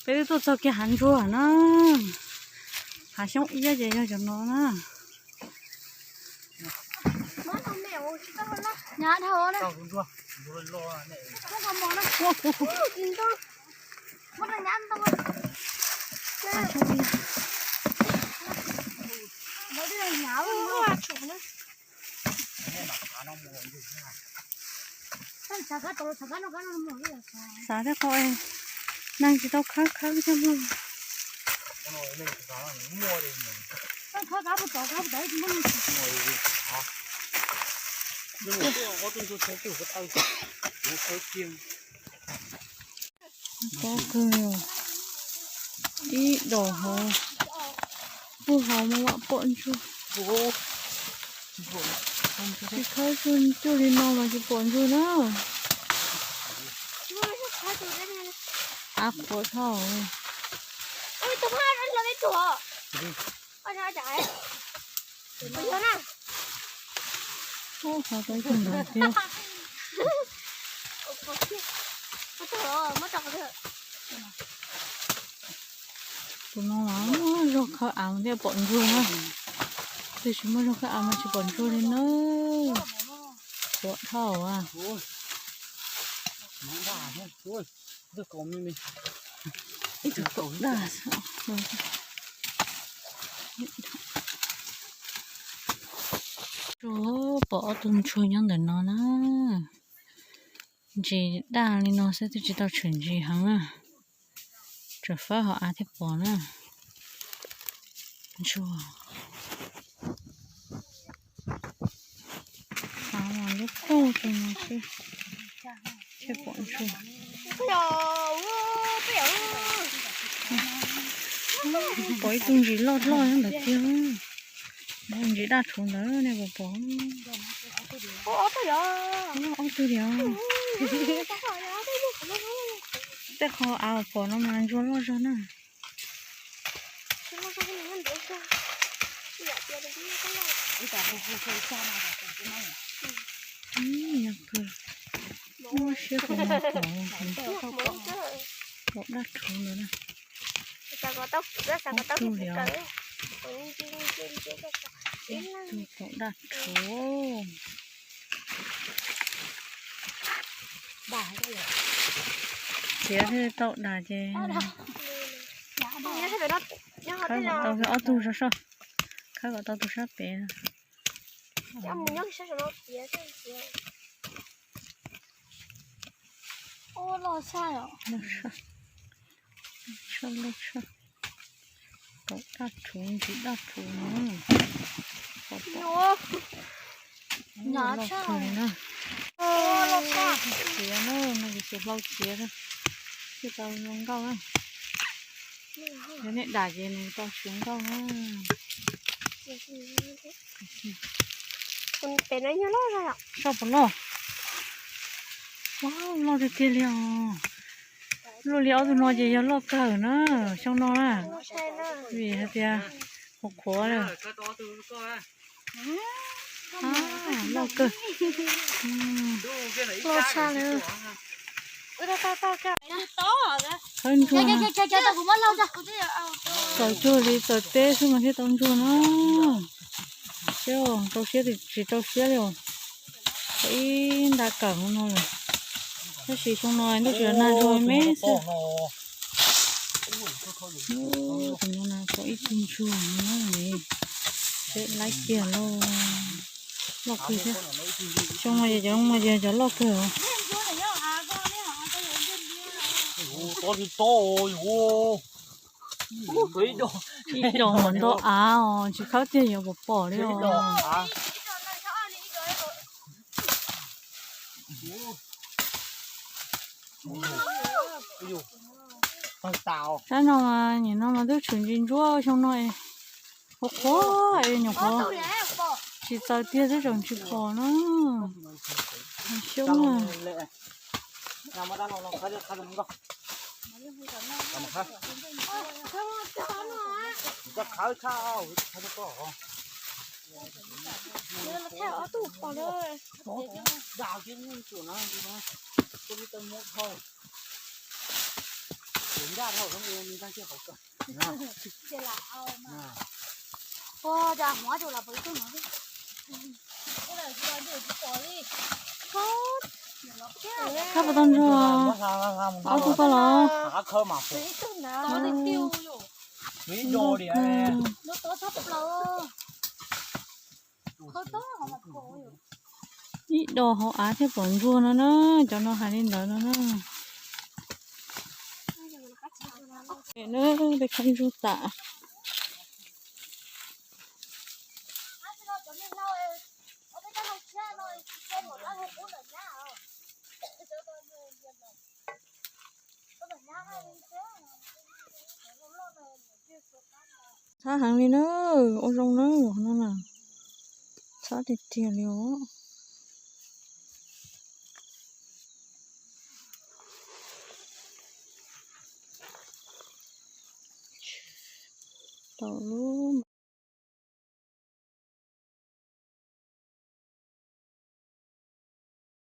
Peb tuaj txog kiag hav ntsuag na. Hav xyoob iab ces yog cov no na. Nyab dhau na. Xav thiab qhov neeg tsis tau khawb khawb thiab mog. Pob kawg, ib dos hauv, puag hauv mas vam pom ntsuag. Tsis khawb cuag li no mas tsis pom ntsuag na. Av qhuav dhau. Ub, qhov tau ib tug ntawd thiab. Tus no mas muaj zog khawb av mas thiaj pom ntsuag na. Tab sis muaj zog khawb av mas tsis pom ntsuag li na. Qhuav dhau a. Ib tug kaum daj xwb. Pom ob tug ntsuag nyob ntawm no na. Ntsis daj li no xwb twb tsis tau tshwm ntsis heev na. Tsuas fawb hauv av thiaj pom na. Ntsuag. Av mas lub qub li no xwb thiaj pom ntsuag. Pom ib tug ntsis loj loj nyob ntawd tiag. Ntsis daj rhuv ntawd nej puas pom? Ob tug li os. Tej qhov av uas pom no mas ntsuag loj zog na. Yog kawg, muab siab pom no pom, pom daj rhuv ntawd na. Ob tug li os. Ib tug pom daj rhuv. Txiav thiaj tau dam ces khawb kom tau ob tug sab sab, khawb kom tau tus sab pem. Loj tshaj, tshaj loj tshaj. Pom daj rhuv, ntsis daj rhuv na. Pom, pom. Loj kawg li na. Txiav na, no kuv txiav hlau txiav na, thiaj tau zoo nkauj na. Yog nej dam ces nws tau tsis zoo nkauj na. Soj puas loj? Loj tiag tiag li os. Luaj li ob tug no ces yog loj kawg na, xyoo no na. Vim hais tias qhuav qhuav lawm. Loj kawg. Loj tshaj li. Khawb ntsuag na. Txaws cuag li txaws teb xwb mas thiaj tau ntsuag na. Seb rau siab tsis rau siab li os. Tau ib nta kawm no lawm. Tab sis xyoo no ntuj tsis nag ntsuag me xwb. Tus no na tau ib tug ntsuag no ne. Seb laib kiag lauj. Loj kawg thiab. Xyoo no ces cov no ces cov loj kawg os. Ib dos mas nto av os, tsis khawb tiag yuav pom pom li os. Sab no mas nim no mas twb tshwm ntsis ntsuab xyoo no. Qhuav qhuav es nyuam qhuav tsis txaws tiag twb tseem tsis pom na. Xyoob na. Khawb puas tau ntsuag? Ob tug koj los? Ib do hauv av thiaj pom ntsuag no na, cov no hais li ntawd no na. Pem na, peb khawb ntsuag tas. Txhab heev li na, ua zoo na, no na, txhab tiag tiag li os. Tau lub